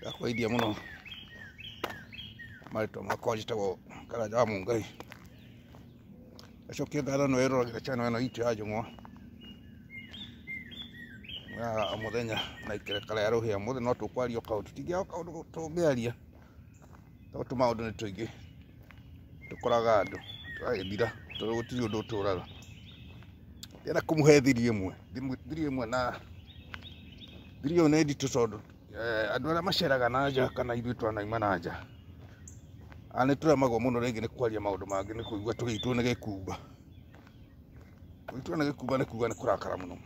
Ndakũgeithia mũno marĩtwa makwa njĩtagwo Karanja wa Mũngai. Ngacokia ngatho nĩ wĩroragĩra channel ĩno itũ ya Njũng'wa ya o mũthenya na ikereka rĩa rũhĩa. Ũmũthĩ no tũkwaria o kaũndũ, tũtingĩaga kaũndũ tũngĩaria tondũ tũmaũndũ nĩ tũingĩ tũkoraga andũ tũgagĩthira tondũ gũtirĩ ũndũ ũtũraga. Ndĩrenda kũmũhe thiri ĩmwe, thiri ĩmwe na thiri ĩyo nĩ nditũ tondũ andũ arĩa maceraga na nja kana ithuĩ twanauma na nja nĩ tũremagwo mũno rĩngĩ nĩ kwaria maũndũ mangĩ nĩ kũigua tũgĩitwo nĩ gĩkumba. Kũitwo nĩ gĩkumba nĩ kuga nĩ kũrakara mũno.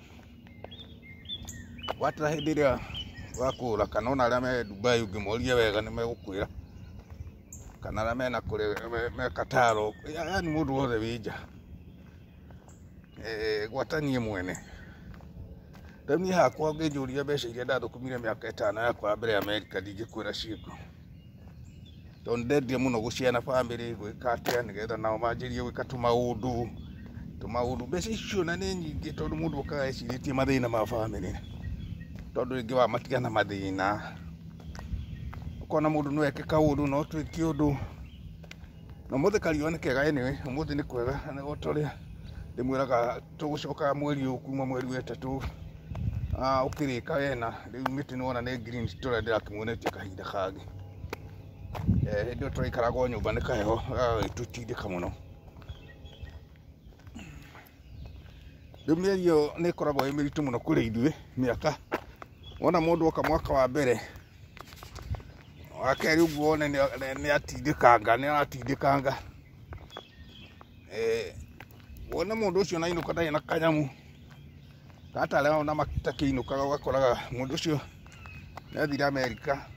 Watara hĩndĩ ĩrĩa wakũra kana ona arĩa me Dubai ũngĩmoria wega nĩ megũkwĩra, kana arĩa mena kũrĩa me Qatar, yaani mũndũ wothe wĩ nja, gwata niĩ mwene. Rĩu niĩ hakwa ũngĩnjũria mbeca iria ndathũkũmire mĩaka 5 yakwa ya mbere Amerika ndingĩkwĩra ciĩko. Tondũ nĩndendire mũno gũciana bamĩrĩ, gwĩka atĩa nĩgetha nao manjĩrie gwĩka tũmaũndũ, tũmaũndũ. Mbeca icio na nĩ nyingĩ tondũ mũndũ okaga ecirĩtie mathĩna ma bamĩrĩ, tondũ rĩngĩ wamatiga na mathĩna. Ũkona mũndũ no eke kaũndũ no twĩke ũndũ. Na ũmũthĩ kariũa nĩ kega anyway, ũmũthĩ nĩ kwega na ota ũrĩa ndĩmwĩraga tũgũcoka mweri ũyũ kuma mweri wa 3 ũkĩrĩka wena. Rĩu mĩtĩ nĩwona nĩ green ta ũrĩa ndĩrakĩmuonetie kahinda kangĩ. Hĩndĩ ĩyo tũraikaraga o nyũmba nĩ kaheho gagagĩtũtindĩka mũno. Rĩu mĩario nĩ ĩkoragwo ĩ mĩritũ mũno kũrĩ ithuĩ mĩaka. Wona mũndũ oka mwaka wa mbere, wa kerĩ ũguo wone nĩ atindĩkanga, nĩ aratindĩkanga. Wone mũndũ ũcio na ainũka ndarĩ na kanyamũ. Tata arĩa ona matakĩinũkaga ũgakoraga mũndũ ũcio nĩ athire Amerika.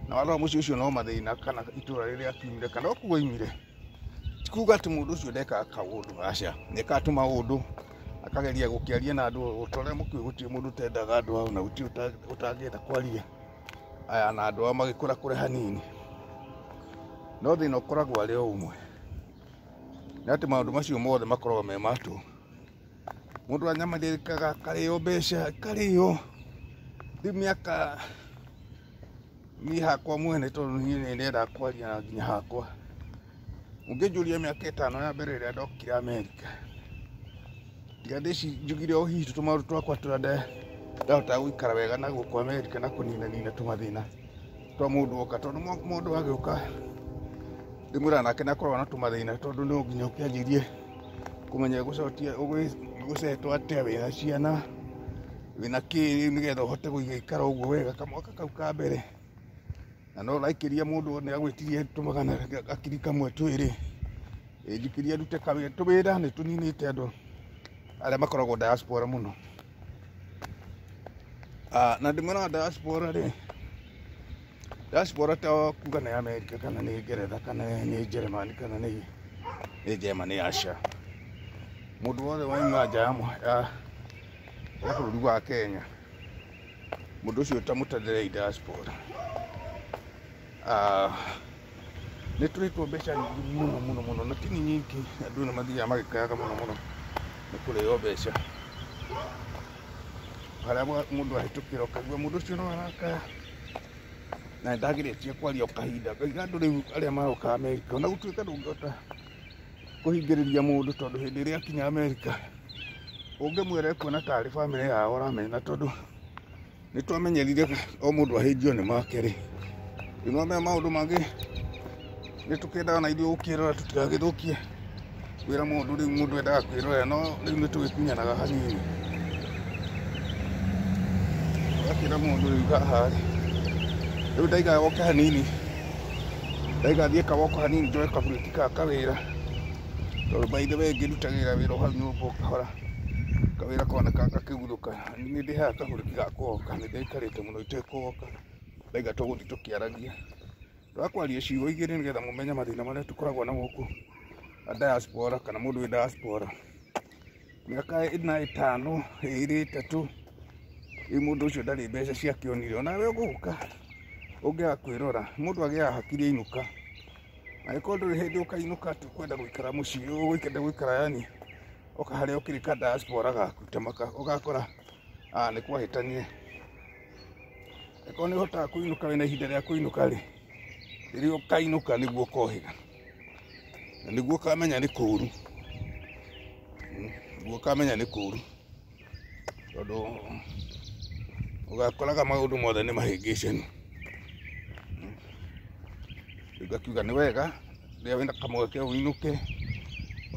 Na warora mũciĩ ũcio no mathĩna kana itũra rĩrĩa akiumire kana okuo oimire. Ti kuga atĩ mũndũ ũcio ndekaga kaũndũ, aca. Nĩekaga tũmaũndũ, akageria gũkĩaria na andũ ota ũrĩa mũkĩũĩ gũtirĩ mũndũ ũtendaga andũ ao na gũtirĩ ũtangĩenda kwaria aya na andũ ao magĩkũra kũre hanini. No thĩna ũkoragwo arĩ o ũmwe, nĩ atĩ maũndũ macio mothe makoragwo me ma tũhũ. Mũndũ anyamarĩkaga akarĩo mbeca, akarĩo rĩu mĩaka niĩ hakwa mwene tondũ niĩ nĩ ndendaga kwaria na nginya hakwa. Ũngĩnjũria mĩaka 5 ya mbere ĩrĩa ndokire Amerika, tiga njugire o hihi tũmaũndũ twakwa tũrĩa ndahotaga gũikara wega na gũkũ Amerika na kũninanina tũmathĩna twa mũndũ oka, tondũ mũndũ agĩũka ndĩmwĩraga nake nĩ akoragwo na tũmathĩna tondũ no nginya ũkĩanjĩrie kũmenya gũcokia gũcetwo atĩa wĩna ciana wĩna kĩ rĩu nĩgetha ũhote gũikara ũguo wega kamwaka kau ka mbere. Na no ũraikĩria mũndũ nĩ agwĩtirie tũmagana gakiri kamwe twĩrĩ, njikĩria ndute kawĩra. Tũwĩra nĩ tũninĩte andũ arĩa makoragwo diaspora mũno. Na ndĩmwĩraga diaspora rĩ, diaspora ta kuga nĩ Amerika kana nĩ Ngeretha kana nĩ Jeremani kana nĩ Germany, aca. Mũndũ wothe wauma nja ya bũrũri wa Kenya, mũndũ ũcio ta mũtarĩ diaspora. Nĩ tũrĩtwo mbeca nyingĩ mũno mũno mũno na ti nyingĩ, andũ nĩ mathiaga magĩkayaga mũno mũno nĩ kũrĩo mbeca. Harĩa mũndũ ahĩtũkĩra ũkaigua mũndũ ũcio no arakaya. Na nĩndagirĩtie kwaria o kahinda, ngaiga andũ rĩu arĩa maroka Amerika, ona gũtuĩka ndũngĩhota kũhingĩrĩria mũndũ tondũ hĩndĩ ĩrĩa akinya Amerika ũngĩmwĩra ekuona tarĩ bamĩrĩ yao aramenya, tondũ nĩ twamenyerire o mũndũ ahĩnjio nĩ make rĩ. Rĩu no menya maũndũ mangĩ nĩ tũkĩendaga na ithuĩ gũkĩrora tũtigagĩthũkie wĩra mũndũ, rĩu mũndũ endaga kwĩrorera, no rĩu nĩ tũgĩkunyanaga hanini. Ũgakĩra mũndũ rĩu haha rĩ, rĩu ndaiga woke hanini, ndaiga thiĩ kawoko hanini njoe kaburĩki ka kawĩra, tondũ by the way ngĩrutagĩra wĩra o hau nyũmba o kahora, kawĩra koneka gakĩguthũka, nĩ ndĩhaga kaburĩki ga kũwoka, nĩ ndĩikarĩte mũno itekũwoka, ndaiga tũgũthiĩ tũkĩaragia. Tũrakwaria ciugo igĩrĩ nĩgetha mũmenye mathĩna marĩa tũkoragwo namo gũkũ diaspora kana mũndũ wĩ diaspora. Mĩaka 4 5 2 3 rĩu mũndũ ũcio ndarĩ mbeca ciake onire, onawe ũgũka ũngĩaga kwĩrora, mũndũ agĩaga hakiri ainũka. Angĩkorwo ndũrĩ hĩndĩ ũkainũka tũkwenda gũikara mũciĩ, ũgũikenda gũikara yani oka harĩa ũkĩrĩ ka diaspora gaku ta maka ũgakora nĩ kwahĩtania. Angĩkorwo nĩ ũhotaga kũinũka wĩna ihinda rĩa kũinũka rĩ, rĩrĩa ũkainũka nĩguo ũkohĩga na nĩguo ũkamenya nĩ kũũru. Nĩguo ũkamenya nĩ kũũru tondũ ũgakoraga maũndũ mothe nĩ mahĩngĩcanu. Rĩu ngakiuga nĩ wega rĩrĩa wĩna kamweke ũinũke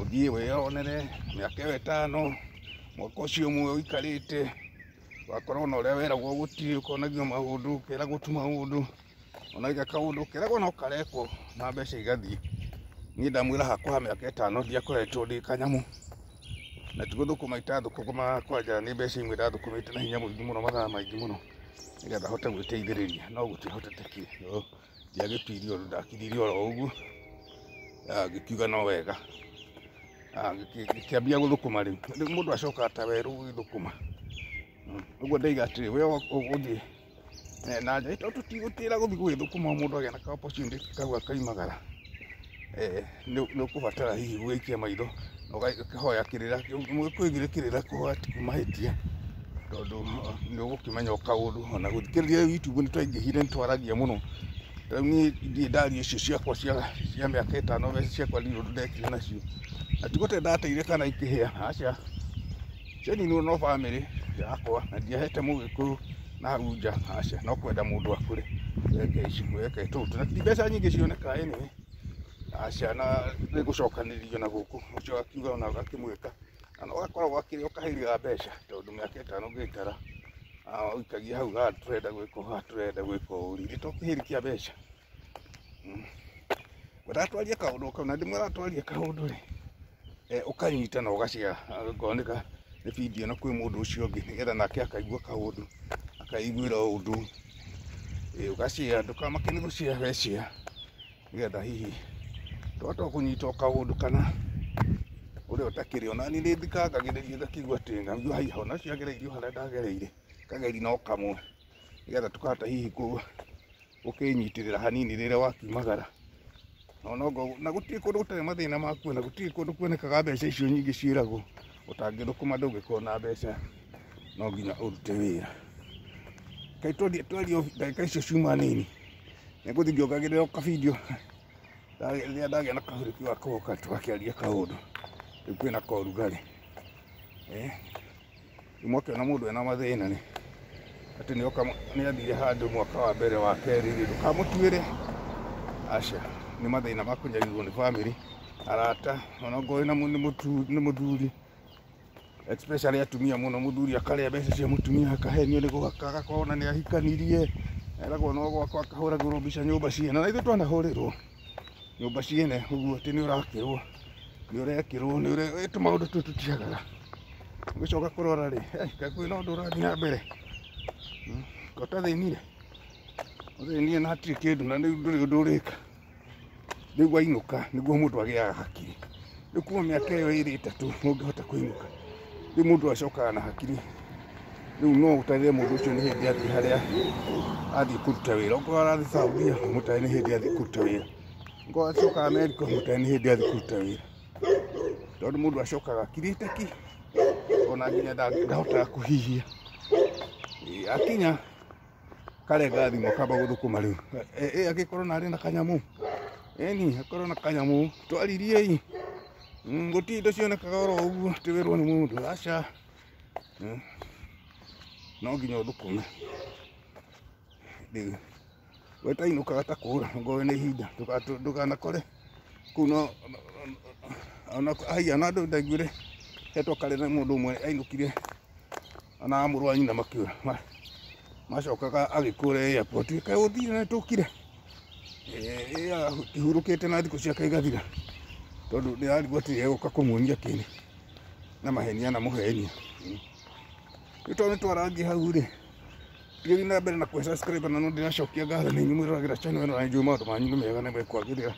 ũthiĩ wĩyonere mĩaka ĩyo 5 mwaka ũcio ũmwe ũikarĩte wakorwo na ũrĩa weragwo gũtirĩ ũkonagio maũndũ ũkeragwo tu maũndũ ona kaũndũ keragwo no karekwo na mbeca igathiĩ. Niĩ ndamwĩra hakwa ha mĩaka 5 ndiakoretwo ndĩ kanyamũ na ti gũthũkũma itathũkũmaga kwanja nĩ mbeca imwe ndathũkũmĩte na hinya mũingĩ mũno mathaa maingĩ mũno nĩgetha hote gwĩteithĩrĩria no gũtiahotetekire. Ndiagĩtuire ũndũ ndakiririe oro ũguo ngĩkiuga no wega ngĩkĩambia gũthũkũma rĩu. Rĩu mũndũ acokaga ta werũ gũgĩthũkũma. Ũguo ndaiga atĩrĩ we ũgũthiĩ na nja tondũ tũtigũtĩra gũthiĩ gũgĩthũkũma mũndũ agĩa na ka opportunity kau akaimagara nĩ ũkũbatara hihi gũgĩikia maitho na ũgakĩhoya kĩrĩra mũgĩkũigĩre kĩrĩra kũhoya ti mahĩtia tondũ nĩ ũgũkĩmenya o kaũndũ ona gũthikĩrĩria YouTube nĩ twaingĩhire nĩ twaragia mũno. Rĩu niĩ ndirĩ ndaria icio ciakwa cia mĩaka 5 mbeca ciakwa ndirĩ ũndũ ndekire nacio na ti gũte ndateire kana ikĩhĩa aca cianinwo no bamĩrĩ yakwa na ndiahete mũgĩkũyũ na hau nja aca no kwenda mũndũ akũre weke ici weke tũtũ na ti mbeca nyingĩ cionekaga anyway aca na nĩ gũcokanĩrĩrio na gũkũ ũcio akiuga ona agakĩmwĩka na no gakoragwo gakĩrĩ o kahĩri ga mbeca tondũ mĩaka 5 ũngĩtara ũikagia hau haha tũrenda gwĩka ũũ haha tũrenda gwĩka ũũ rĩ to kĩhĩri kĩa mbeca. Ndatwaria kaũndũ kau na ndĩmwĩra twaria kaũndũ rĩ ũkanyita na ũgashare angĩkorwo nĩ video ĩno kwĩ mũndũ ũcio ũngĩ nĩgetha nake akaigua kaũndũ akaiguĩra ũndũ ũgashare ndũkamake nĩ gũshare we share nĩgetha hihi twahota kũnyita o kaũndũ kana ũrĩa ũtakĩrĩ ona niĩ nĩ thikangagĩrĩria ngakĩigua atĩ ngaigua haiya ona ũcio agereirio harĩa ndagereire kageri no kamwe nĩgetha tũkahota hihi gũkĩnyitĩrĩra hanini rĩrĩa wakiumagara na gũtirĩ kũndũ gũtarĩ mathĩna makuo na gũtirĩ kũndũ kuonekaga mbeca icio nyingĩ ciĩragwo ũtangĩthũkũma ndũngĩkorwo na mbeca no nginya ũrute wĩra. Kaĩ twaria ndagĩka icio ciuma nini nĩngũthiĩ ngĩongagĩrĩra kabidio rĩrĩa ndagĩa na kahũrĩki wa kũgoka tũgakĩaria kaũndũ rĩu kwĩna korugarĩ. Rĩu mwakĩona mũndũ ena mathĩna nĩ atĩ nĩoka nĩathire handũ mwaka wa mbere wa kerĩ rĩ ndũkamũtuĩre aca nĩ mathĩna ma kũnyarirwo nĩ bamĩrĩ arata ona ongorwo wĩna nĩ mũthuri especially atumia mũno mũthuri akarĩa mbeca cia mũtumia akahenio nĩ gwaka agakorwo ona nĩ ahikanirie eragwo no gwakwa akahũragĩrwo mbica nyũmba ciene na ithuĩ twanahũrĩrwo nyũmba ciene ũguo atĩ nĩ ũrakĩrwo nĩ ũrekĩrwo nĩ tũmaũndũ tũtũ tũtiagaga ũgĩcoka kũrora rĩ kaĩ kwĩna ũndũ ũrathiĩ na mbere ko ũtathĩnire ũthĩnire na hatirĩ kĩndũ na rĩu ndũrĩ ũndũ ũrĩka rĩu wainũka nĩguo mũndũ agĩaga hakiri rĩu kuma mĩaka ĩyo 2 3 ũngĩhota kũinũka rĩu mũndũ acokaga na hakiri rĩu no ũtarĩre mũndũ ũcio nĩ hĩndĩ athiĩ harĩa athiĩ kũruta wĩra okorwo arathiĩ Saudia mũtarĩ nĩ hĩndĩ athiĩ kũruta wĩra okorwo acokaga Amerika mũtarĩ nĩ hĩndĩ athiĩ kũruta wĩra tondũ mũndũ acokaga akirĩte ki ona nginya ndahotaga kũhihia. Akinya karenga thimũ akamba gũthũkũma rĩu agĩkorwo na arĩ na kanyamũ ĩni akorwo na kanyamũ twaririei gũtirĩ indo cionekaga oro ũguo atĩ wĩrwo nĩ mũndũ aca no nginya ũthũkũme rĩu we tainũkaga ta kũũra ongorwo wĩna ihinda ndũkanakore kũu no ona haiya ona andũ ndaiguire hetwo karĩra mũndũ ũmwe ainũkire ona mũrũ wa nyina makĩũra macokaga agĩkũra airport kaĩ ũthire na tũkire akĩhurũkĩte na thikũ ciake igathira tondũ ndĩrarigwo atĩ egũka kũmuonia kĩni na mahenia na mũhenia. Rĩu tondũ nĩtwarangia hau rĩ thiĩ na mbere na kũ subscribe na no ndĩracokia ngatho nĩ inyuĩ mwĩroragĩra channel ĩno na nĩnjũĩ maũndũ manyu nĩ mega na mekwagĩrĩra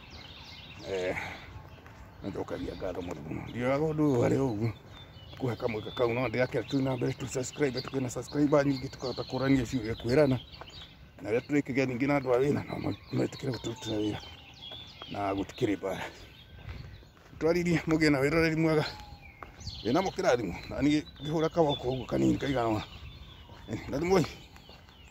na njokagia ngatho mũno mũno ndioyaga ũndũ ũyũ arĩ ũguo kũhe kamweke kau no ndĩrakĩra tũthiĩ na mbere tũ subscribe tũkĩna na subscriber nyingĩ tũkahota kũrania ciũria kwĩrana na rĩrĩa tũrĩkĩgĩa ningĩ na andũ a wĩra no metĩkĩre gũtũrutĩra wĩra na gũtikĩrĩ mbara. Twaririe mũgĩe na wĩroreri mwega wĩna mũkĩrathimwo na niĩ ngĩhũra kaboko ũguo kanini kaigana ũna. Rathimwoi.